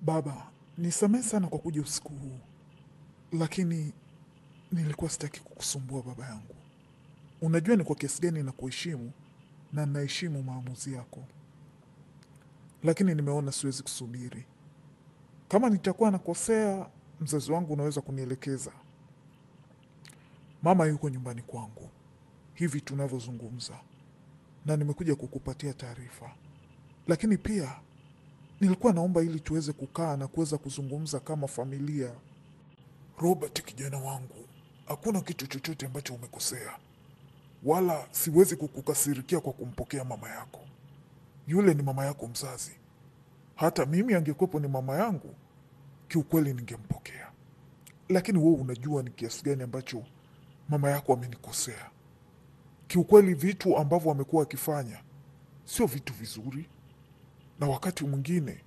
Baba, nisamehe sana kwa kuja usiku huu, lakini nilikuwa sitaki kukusumbua baba yangu. Unajua ni kwa kiasi gani nakuheshimu na naheshimu maamuzi yako, lakini nimeona siwezi kusubiri. Kama nitakuwa nakosea, mzazi wangu unaweza kunielekeza. Mama yuko nyumbani kwangu hivi tunavyozungumza, na nimekuja kukupatia taarifa, lakini pia nilikuwa naomba ili tuweze kukaa na kuweza kuzungumza kama familia. Robert, kijana wangu, hakuna kitu chochote ambacho umekosea, wala siwezi kukukasirikia kwa kumpokea mama yako. Yule ni mama yako mzazi. Hata mimi angekuwepo ni mama yangu, kiukweli ningempokea. Lakini wewe unajua ni kiasi gani ambacho mama yako amenikosea. Kiukweli vitu ambavyo amekuwa akifanya sio vitu vizuri, na wakati mwingine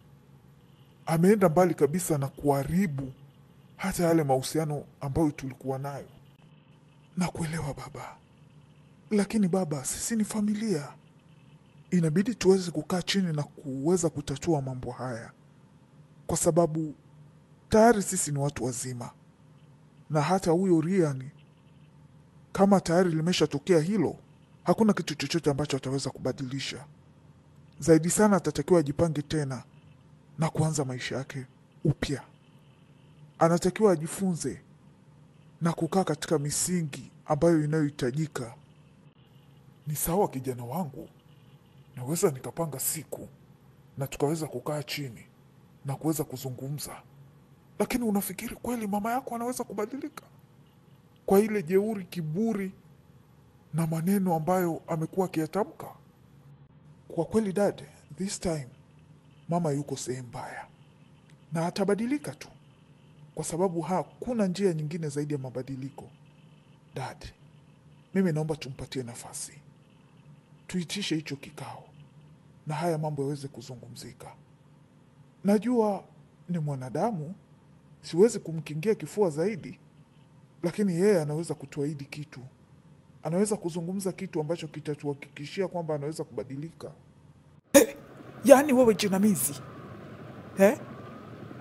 ameenda mbali kabisa na kuharibu hata yale mahusiano ambayo tulikuwa nayo. Nakuelewa baba, lakini baba, sisi ni familia. Inabidi tuweze kukaa chini na kuweza kutatua mambo haya, kwa sababu tayari sisi ni watu wazima, na hata huyo Rian kama tayari limeshatokea hilo, hakuna kitu chochote ambacho ataweza kubadilisha. Zaidi sana atatakiwa ajipange tena na kuanza maisha yake upya. Anatakiwa ajifunze na kukaa katika misingi ambayo inayohitajika. Ni sawa kijana wangu, naweza nikapanga siku na tukaweza kukaa chini na kuweza kuzungumza. Lakini unafikiri kweli mama yako anaweza kubadilika kwa ile jeuri, kiburi na maneno ambayo amekuwa akiyatamka? Kwa kweli dad, this time mama yuko sehemu mbaya na atabadilika tu, kwa sababu hakuna njia nyingine zaidi ya mabadiliko. Dad, mimi naomba tumpatie nafasi, tuitishe hicho kikao na haya mambo yaweze kuzungumzika. Najua ni mwanadamu, siwezi kumkingia kifua zaidi, lakini yeye anaweza kutuahidi kitu, anaweza kuzungumza kitu ambacho kitatuhakikishia kwamba anaweza kubadilika. Hey, yaani wewe jinamizi,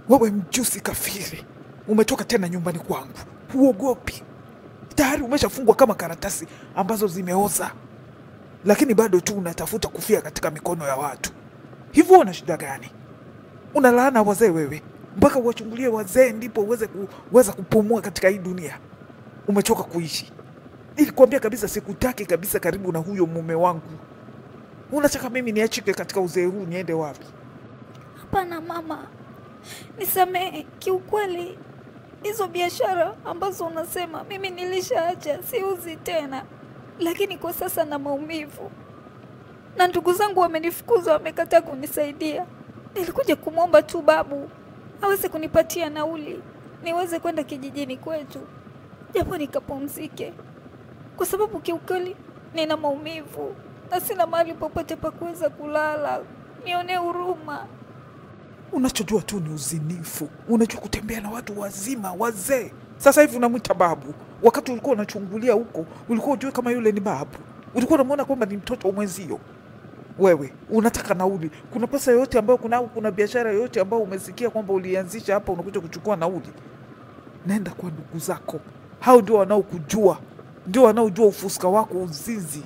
wewe mjusi kafiri, umetoka tena nyumbani kwangu, huogopi? Tayari umeshafungwa kama karatasi ambazo zimeoza, lakini bado tu unatafuta kufia katika mikono ya watu. Hivyo una shida gani? Unalaana wazee wewe, mpaka uwachungulie wazee ndipo uweze kuweza kupumua katika hii dunia. Umechoka kuishi. Nilikwambia kabisa sikutaki kabisa karibu na huyo mume wangu. Unataka mimi niachike katika uzee huu niende wapi? Hapana mama, nisamehe. Kiukweli hizo biashara ambazo unasema mimi nilishaacha, siuzi tena. Lakini kwa sasa na maumivu, na ndugu zangu wamenifukuza, wamekataa kunisaidia. Nilikuja kumwomba tu babu aweze kunipatia nauli niweze kwenda kijijini kwetu, japo nikapumzike, kwa sababu kiukweli nina maumivu na sina mahali popote pa kuweza kulala. Nionee huruma. Unachojua tu ni uzinifu. Unajua kutembea na watu wazima, wazee. Sasa hivi unamwita babu. Wakati ulikuwa unachungulia huko, ulikuwa unajua kama yule ni babu. Ulikuwa unamuona kwamba ni mtoto mwenzio. Wewe unataka nauli. Kuna pesa yoyote ambayo kuna biashara yoyote ambayo umesikia kwamba ulianzisha hapa unakuja kuchukua nauli? Nenda kwa ndugu zako. Hao ndio wanaokujua. Ndio wanaojua ufuska wako, uzinzi.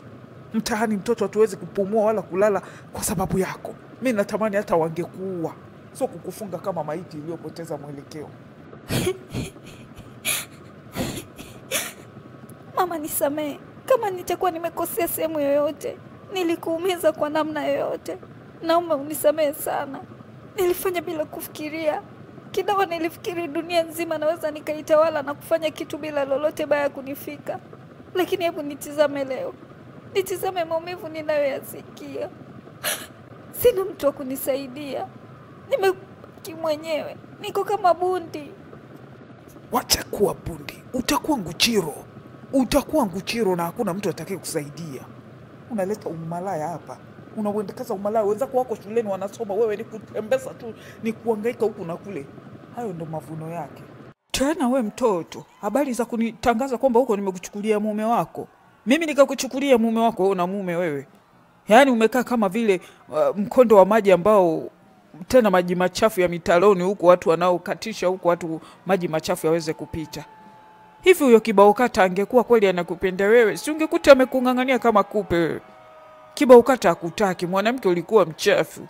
Mtaani mtoto hatuwezi kupumua wala kulala kwa sababu yako. Mimi natamani hata wangekuua, sio kukufunga kama maiti iliyopoteza mwelekeo. Mama, nisamehe kama nitakuwa nimekosea sehemu yoyote, nilikuumiza kwa namna yoyote. Naomba unisamehe sana. Nilifanya bila kufikiria. Kidogo nilifikiri dunia nzima naweza nikaitawala na kufanya kitu bila lolote baya kunifika. Lakini hebu nitizame leo, nitizame maumivu ninayoyasikia. Sina mtu wa kunisaidia, nimebaki mwenyewe, niko kama bundi. Wacha kuwa bundi, utakuwa nguchiro. Utakuwa nguchiro na hakuna mtu atakaye kusaidia. Unaleta umalaya hapa, unauendekeza umalaya. Wenzako wako shuleni wanasoma, wewe ni kutembeza tu, ni kuhangaika huku na kule. Hayo ndo mavuno yake. Tena we mtoto, habari za kunitangaza kwamba huko nimekuchukulia mume wako. Mimi nikakuchukulia mume wako, wewe una mume wewe. Yaani umekaa kama vile mkondo wa maji ambao Tena maji machafu ya mitaloni huku watu wanaokatisha huku watu maji machafu yaweze kupita. Hivi huyo Kibaukata angekuwa kweli anakupenda wewe, si ungekuta amekung'ang'ania kama kupe wewe? Kibaukata hakutaki, mwanamke ulikuwa mchafu.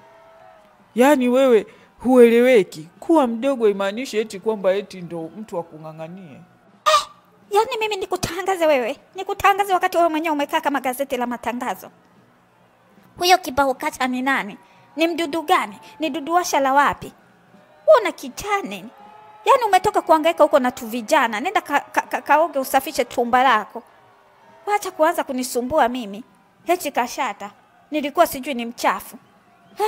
Yaani wewe hueleweki. Kuwa mdogo imaanishi eti kwamba eti ndo mtu akung'ang'anie. Yaani mimi nikutangaze wewe, nikutangaze wakati wewe mwenyewe umekaa kama gazeti la matangazo. Huyo Kibaukata ni nani? Ni mdudu gani? Ni duduasha la wapi? Una kichane. Yaani umetoka kuhangaika huko na tuvijana. Nenda kaoge usafishe tumba lako. Wacha kuanza kunisumbua mimi. Hechi Kashata, nilikuwa sijui ni mchafu. He?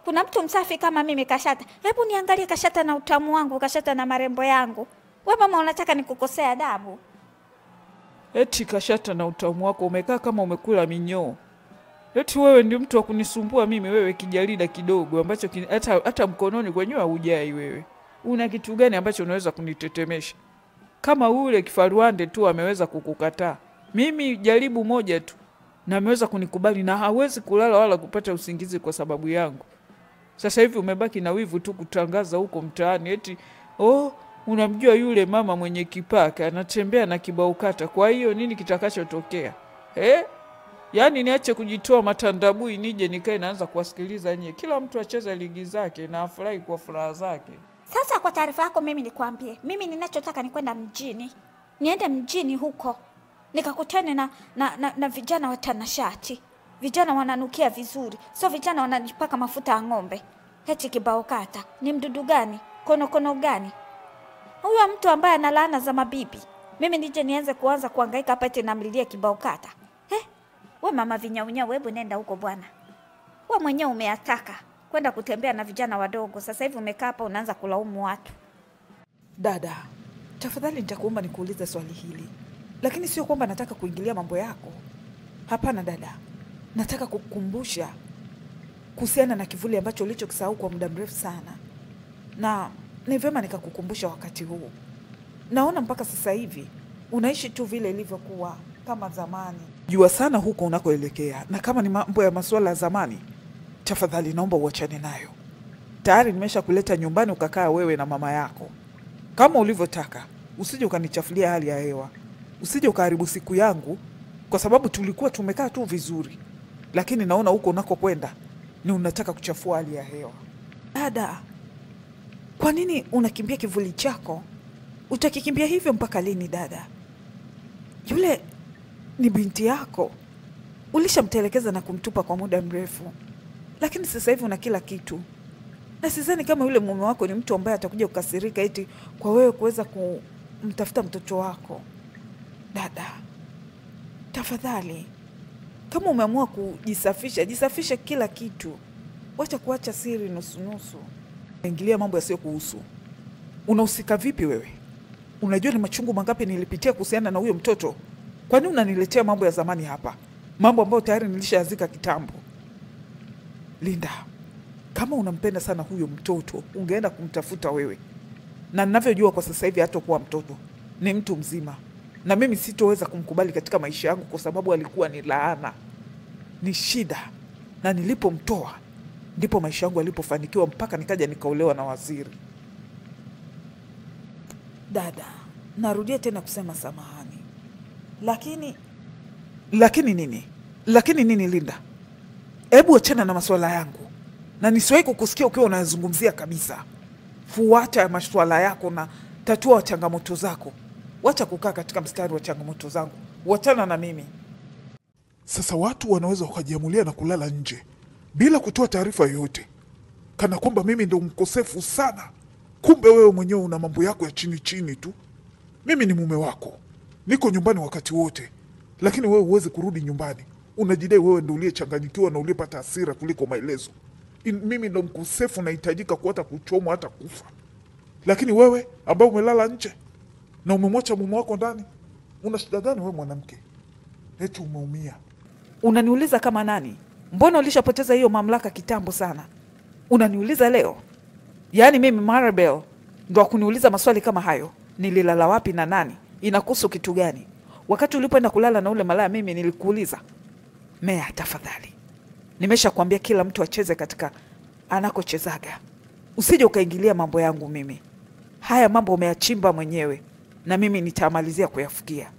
Kuna mtu msafi kama mimi Kashata? Hebu niangalie Kashata na utamu wangu, Kashata na marembo yangu. We mama unataka nikukosea adabu? Eti Kashata na utamu wako, umekaa kama umekula minyoo. Eti wewe ndio mtu wa kunisumbua mimi, wewe kijarida kidogo ambacho hata mkononi kwenyewe hujai wewe. Una kitu gani ambacho unaweza kunitetemesha? Kama ule kifaruande tu ameweza kukukataa. Mimi jaribu moja tu na ameweza kunikubali na hawezi kulala wala kupata usingizi kwa sababu yangu. Sasa hivi umebaki na wivu tu kutangaza huko mtaani eti oh, unamjua yule mama mwenye kipaka anatembea na Kibaukata. Kwa hiyo nini kitakachotokea? Yaani niache kujitoa matandabui nije nikae naanza kuwasikiliza nyie. Kila mtu acheze ligi zake na afurahi kwa furaha zake. Sasa kwa taarifa yako mimi nikwambie, mimi ninachotaka ni kwenda mjini. Niende mjini huko nikakutane na vijana watanashati. Vijana wananukia vizuri, sio vijana wanajipaka mafuta ya ng'ombe. Heti Kibaukata ni mdudu gani? Konokono gani? Huyo mtu ambaye ana laana za mabibi. Mimi nije nianze kuanza kuhangaika hapa eti namlilia Kibaukata. We mama vinyaunyau, hebu nenda huko bwana. We mwenyewe umeataka kwenda kutembea na vijana wadogo. Sasa hivi umekaa hapa unaanza kulaumu watu. Dada, tafadhali nitakuomba nikuulize swali hili. Lakini sio kwamba nataka kuingilia mambo yako. Hapana dada. Nataka kukukumbusha kuhusiana na kivuli ambacho ulichokisahau kwa muda mrefu sana. Na ni vyema nikakukumbusha wakati huu. Naona mpaka sasa hivi unaishi tu vile ilivyokuwa kama zamani. Jua sana huko unakoelekea, na kama ni mambo ya masuala ya zamani, tafadhali naomba uachane nayo. Tayari nimeshakuleta nyumbani ukakaa wewe na mama yako kama ulivyotaka. Usije ukanichafulia hali ya hewa, usije ukaharibu siku yangu, kwa sababu tulikuwa tumekaa tu vizuri, lakini naona huko unakokwenda ni unataka kuchafua hali ya hewa. Dada, kwa nini unakimbia kivuli chako? Utakikimbia hivyo mpaka lini dada? Yule ni binti yako. Ulishamtelekeza na kumtupa kwa muda mrefu. Lakini sasa hivi una kila kitu. Na sidhani kama yule mume wako ni mtu ambaye atakuja kukasirika eti kwa wewe kuweza kumtafuta mtoto wako. Dada, tafadhali, kama umeamua kujisafisha, jisafishe kila kitu. Wacha kuacha siri nusu nusu. Ingilia mambo yasiyokuhusu. Unahusika vipi wewe? Unajua ni machungu mangapi nilipitia kuhusiana na huyo mtoto? Kwa nini unaniletea mambo ya zamani hapa? Mambo ambayo tayari nilishazika kitambo. Linda, kama unampenda sana huyo mtoto, ungeenda kumtafuta wewe. Na ninavyojua kwa sasa hivi hatakuwa mtoto, ni mtu mzima. Na mimi sitoweza kumkubali katika maisha yangu kwa sababu alikuwa ni laana, ni shida. Na nilipomtoa ndipo maisha yangu yalipofanikiwa mpaka nikaja nikaolewa na waziri. Dada, narudia tena kusema samahani. Lakini nini? Lakini nini Linda? Hebu achana na masuala yangu. Na nisiwahi kukusikia ukiwa unazungumzia kabisa. Fuata masuala yako na tatua changamoto zako. Wacha kukaa katika mstari wa changamoto zangu. Wachana na mimi. Sasa watu wanaweza wakajiamulia na kulala nje bila kutoa taarifa yoyote, kana kwamba mimi ndo mkosefu sana. Kumbe wewe mwenyewe una mambo yako ya chini chini tu. Mimi ni mume wako, niko nyumbani wakati wote, lakini wewe huwezi kurudi nyumbani. Unajidai wewe ndo uliyechanganyikiwa na uliyepata hasira kuliko maelezo. Mimi ndo mkosefu, nahitajika kuata kuchomwa hata kufa. Lakini wewe ambaye umelala nje na umemwacha mume wako ndani, una shida gani wewe mwanamke? Eti umeumia. Unaniuliza kama nani? Mbona ulishapoteza hiyo mamlaka kitambo sana? Unaniuliza leo? Yaani mimi Maribel ndo akuniuliza maswali kama hayo? Nililala wapi na nani? Inakuhusu kitu gani? Wakati ulipoenda kulala na ule malaya mimi nilikuuliza? Mea, tafadhali. Nimeshakwambia kila mtu acheze katika anakochezaga. Usije ukaingilia mambo yangu mimi. Haya mambo umeyachimba mwenyewe na mimi nitamalizia kuyafukia.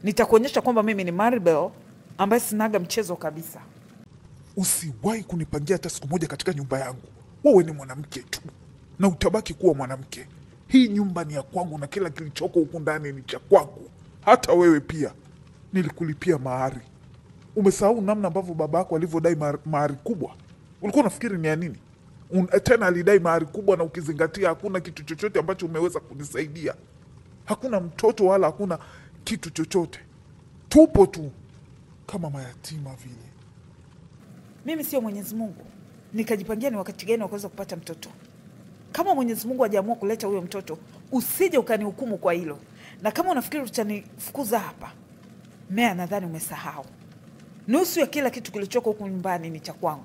Nitakuonyesha kwamba mimi ni Maribel ambaye sinaga mchezo kabisa. Usiwahi kunipangia hata siku moja katika nyumba yangu. Wewe ni mwanamke tu na utabaki kuwa mwanamke. Hii nyumba ni ya kwangu na kila kilichoko huku ndani ni cha kwangu. Hata wewe pia nilikulipia mahari. Umesahau namna ambavyo babako alivyodai mahari kubwa? Ulikuwa unafikiri ni ya nini? Tena alidai mahari kubwa, na ukizingatia hakuna kitu chochote ambacho umeweza kunisaidia. Hakuna mtoto wala hakuna kitu chochote. Tupo tu kama mayatima vile. Mimi sio Mwenyezi Mungu nikajipangia ni wakati gani wa kuweza kupata mtoto. Kama Mwenyezi Mungu hajaamua kuleta huyo mtoto, usije ukanihukumu kwa hilo. Na kama unafikiri utanifukuza hapa, mea nadhani umesahau. Nusu ya kila kitu kilichoko huku nyumbani ni cha kwangu.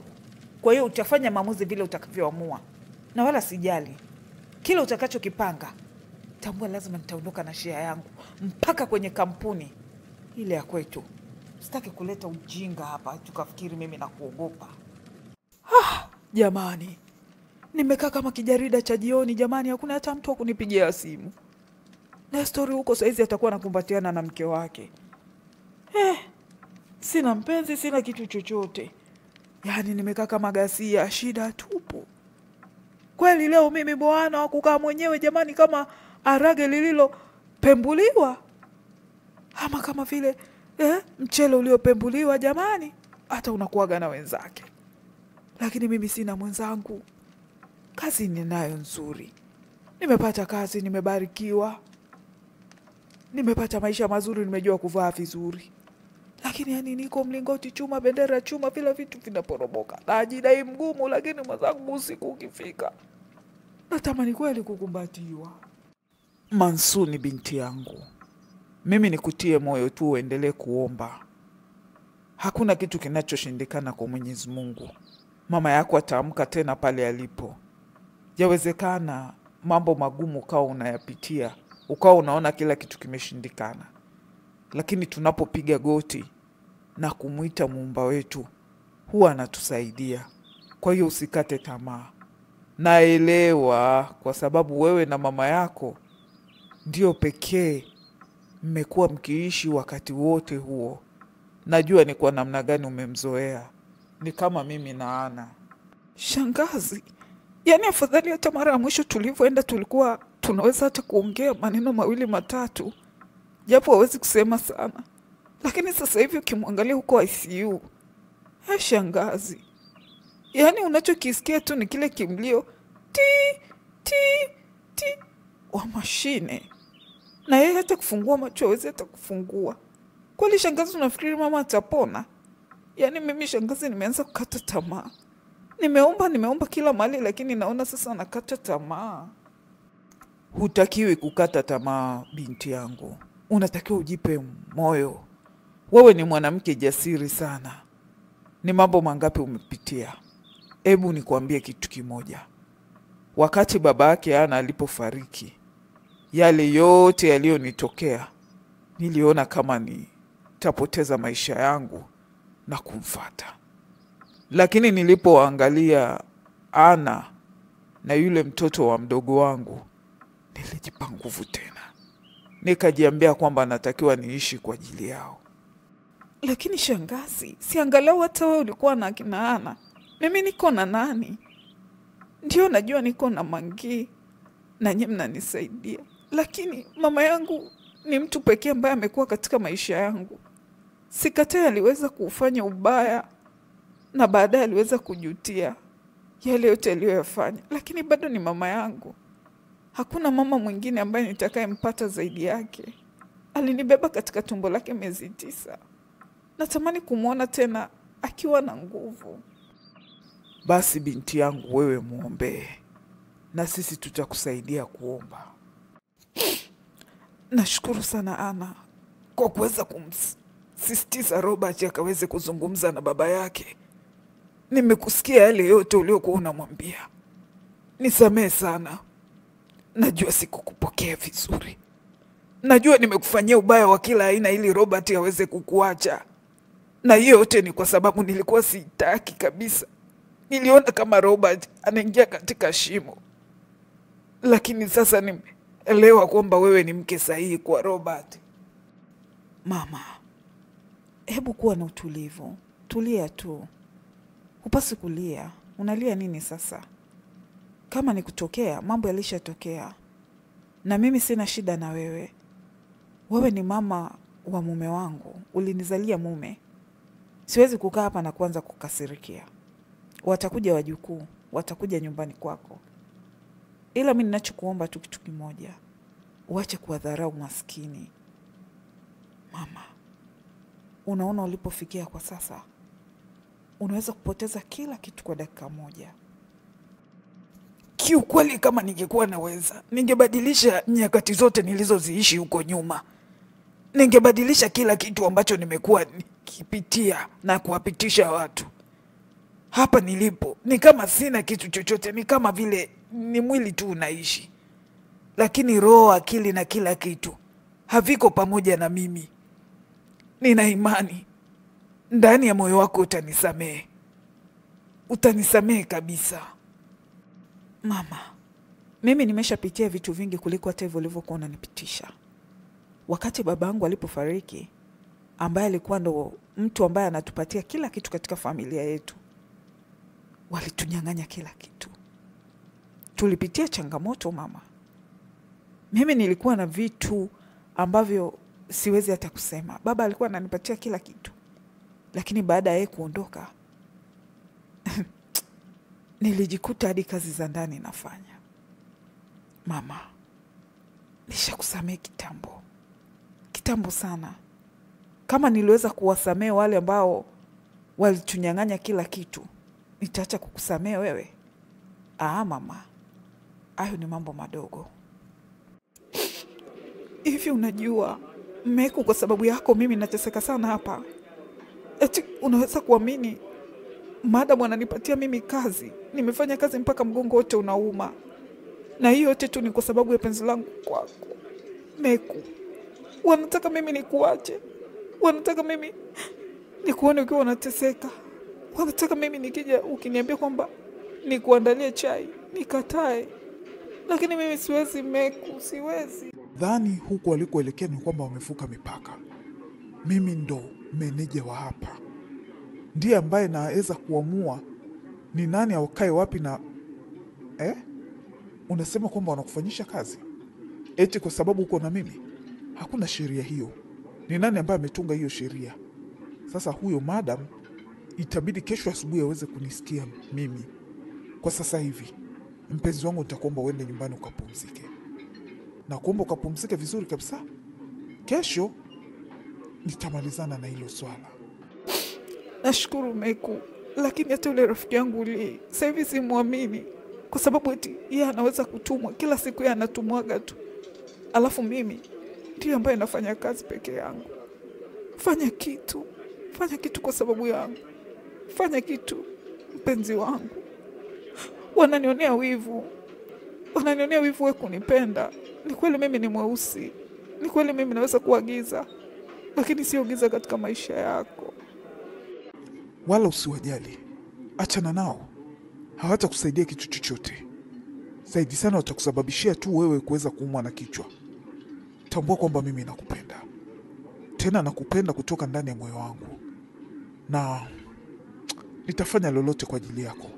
Kwa hiyo utafanya maamuzi vile utakavyoamua. Na wala sijali. Kile utakachokipanga, tambua lazima nitaondoka na share yangu mpaka kwenye kampuni ile ya kwetu. Sitaki kuleta ujinga hapa tukafikiri mimi nakuogopa. Ah, jamani. Nimekaa kama kijarida cha jioni jamani, hakuna hata mtu wa kunipigia simu. Na story huko saizi atakuwa anakumbatiana na mke wake. Sina mpenzi, sina kitu chochote. Yaani nimekaa kama ghasia, shida tupu. Kweli leo mimi bwana wa kukaa mwenyewe jamani, kama arage lililo pembuliwa. Ama kama vile mchele uliopembuliwa jamani, hata unakuaga na wenzake. Lakini mimi sina mwenzangu. Kazi ninayo nzuri. Nimepata kazi, nimebarikiwa. Nimepata maisha mazuri, nimejua kuvaa vizuri. Lakini yani niko mlingoti chuma, bendera chuma, vile vitu vinaporomoka. Najidai mgumu, lakini mwenzangu usiku ukifika natamani kweli kukumbatiwa. Mansuni binti yangu, mimi nikutie moyo tu uendelee kuomba. Hakuna kitu kinachoshindikana kwa Mwenyezi Mungu. Mama yako ataamka tena pale alipo. Yawezekana mambo magumu ukawa unayapitia, ukawa unaona kila kitu kimeshindikana. Lakini tunapopiga goti na kumuita Muumba wetu, huwa anatusaidia. Kwa hiyo usikate tamaa. Naelewa kwa sababu wewe na mama yako ndio pekee mmekuwa mkiishi wakati wote huo. Najua ni kwa namna gani umemzoea. Ni kama mimi na Ana. Shangazi, yani afadhali hata mara ya mwisho tulivyoenda tulikuwa tunaweza hata kuongea maneno mawili matatu, japo hawezi kusema sana. Lakini sasa hivi ukimwangalia huko ICU, shangazi, yani unachokisikia tu ni kile kimlio ti ti ti wa mashine. Na yeye hata kufungua macho hawezi hata kufungua. Kweli shangazi, unafikiri mama atapona? Yani mimi shangazi nimeanza kukata tamaa. Nimeomba kila mahali, lakini naona sasa nakata tamaa. Hutakiwi kukata tamaa binti yangu. Unatakiwa ujipe moyo. Wewe ni mwanamke jasiri sana. Ni mambo mangapi umepitia? Hebu nikwambie kitu kimoja. Wakati babake Ana alipofariki, yale yote yaliyonitokea, niliona kama nitapoteza maisha yangu na kumfuata. Lakini nilipoangalia Ana na yule mtoto wa mdogo wangu, nilijipa nguvu tena. Nikajiambia kwamba natakiwa niishi kwa ajili yao. Lakini shangazi, si angalau hata wewe ulikuwa na akina Ana. Mimi niko na nani? Ndio najua niko na Mangi na nyinyi mnanisaidia. Lakini mama yangu ni mtu pekee ambaye amekuwa katika maisha yangu. Sikatai aliweza kufanya ubaya na baadaye aliweza kujutia yale yote aliyoyafanya, lakini bado ni mama yangu. Hakuna mama mwingine ambaye nitakayempata zaidi yake. Alinibeba katika tumbo lake miezi 9. Natamani kumuona tena akiwa na nguvu. Basi binti yangu, wewe muombe na sisi tutakusaidia kuomba. Nashukuru sana Ana kwa kuweza kumsisitiza Robert akaweze kuzungumza na baba yake. Nimekusikia yale yote uliokuwa unamwambia. Nisamehe sana. Najua sikukupokea vizuri. Najua nimekufanyia ubaya wa kila aina ili Robert aweze kukuacha. Na hiyo yote ni kwa sababu nilikuwa sitaki kabisa Niliona kama Robert anaingia katika shimo, lakini sasa nimeelewa kwamba wewe ni mke sahihi kwa Robert. Mama, hebu kuwa na utulivu, tulia tu, hupasi kulia. Unalia nini sasa? Kama ni kutokea, mambo yalishatokea, na mimi sina shida na wewe. Wewe ni mama wa mume wangu, ulinizalia mume. Siwezi kukaa hapa na kuanza kukasirikia. Watakuja wajukuu, watakuja nyumbani kwako. Ila mimi ninachokuomba tu kitu kimoja, uache kuwadharau maskini. Mama, unaona ulipofikia kwa sasa? Unaweza kupoteza kila kitu kwa dakika moja. Kiukweli kama ningekuwa naweza, ningebadilisha nyakati zote nilizoziishi huko nyuma. Ningebadilisha kila kitu ambacho nimekuwa nikipitia na kuwapitisha watu. Hapa nilipo ni kama sina kitu chochote, ni kama vile ni mwili tu unaishi, lakini roho, akili na kila kitu haviko pamoja na mimi. Nina imani ndani ya moyo wako utanisamehe, utanisamehe kabisa. Mama, mimi nimeshapitia vitu vingi kuliko hata hivyo ulivyokuwa unanipitisha. Wakati babangu alipofariki, ambaye alikuwa ndo mtu ambaye anatupatia kila kitu katika familia yetu, walitunyang'anya kila kitu. Tulipitia changamoto mama. Mimi nilikuwa na vitu ambavyo siwezi hata kusema. Baba alikuwa ananipatia kila kitu, lakini baada ya yeye kuondoka nilijikuta hadi kazi za ndani nafanya. Mama, nishakusamehe kitambo, kitambo sana. Kama niliweza kuwasamehe wale ambao walitunyang'anya kila kitu, nitaacha kukusamehe wewe? Ah mama, hayo ni mambo madogo. Hivi unajua Meku, kwa sababu yako mimi nateseka sana hapa. Eti unaweza kuamini madam ananipatia mimi kazi, nimefanya kazi mpaka mgongo wote unauma, na hiyo yote tu ni kwa sababu ya penzi langu kwako Meku. Wanataka mimi nikuache, wanataka mimi nikuone ukiwa unateseka, wanataka mimi nikija ukiniambia kwamba nikuandalie chai nikatae, lakini mimi siwezi Meku, siwezi. Dhani huku walikoelekea ni kwamba wamevuka mipaka. Mimi ndo meneja wa hapa, ndiye ambaye naweza kuamua ni nani akae wapi na Unasema kwamba wanakufanyisha kazi eti kwa sababu uko na mimi? Hakuna sheria hiyo. Ni nani ambaye ametunga hiyo sheria? Sasa huyo madam itabidi kesho asubuhi aweze kunisikia mimi. Kwa sasa hivi, mpenzi wangu, nitakuomba uende nyumbani ukapumzike. Na kuomba ukapumzike vizuri kabisa. Kesho nitamalizana na hilo swala. Nashukuru Meku, lakini hata yule rafiki yangu Lee sasa hivi simuamini, kwa sababu eti yeye anaweza kutumwa kila siku, yeye anatumwaga tu, alafu mimi ndiye ambaye nafanya kazi peke yangu. Fanya kitu, fanya kitu kwa sababu yangu, fanya kitu mpenzi wangu. Wananionea wivu, wananionea wivu wewe kunipenda. Ni kweli mimi ni mweusi, ni kweli mimi naweza kuwa giza, lakini sio giza katika maisha yako. Wala usiwajali, achana nao, hawatakusaidia kitu chochote. Zaidi sana watakusababishia tu wewe kuweza kuumwa na kichwa. Tambua kwamba mimi nakupenda, tena nakupenda kutoka ndani ya moyo wangu, na nitafanya lolote kwa ajili yako.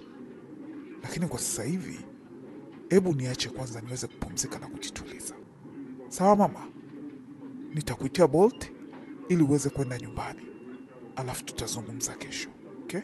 Lakini kwa sasa hivi, hebu niache kwanza niweze kupumzika na kujituliza. Sawa mama? Nitakuitia Bolt ili uweze kwenda nyumbani, alafu tutazungumza kesho. Okay?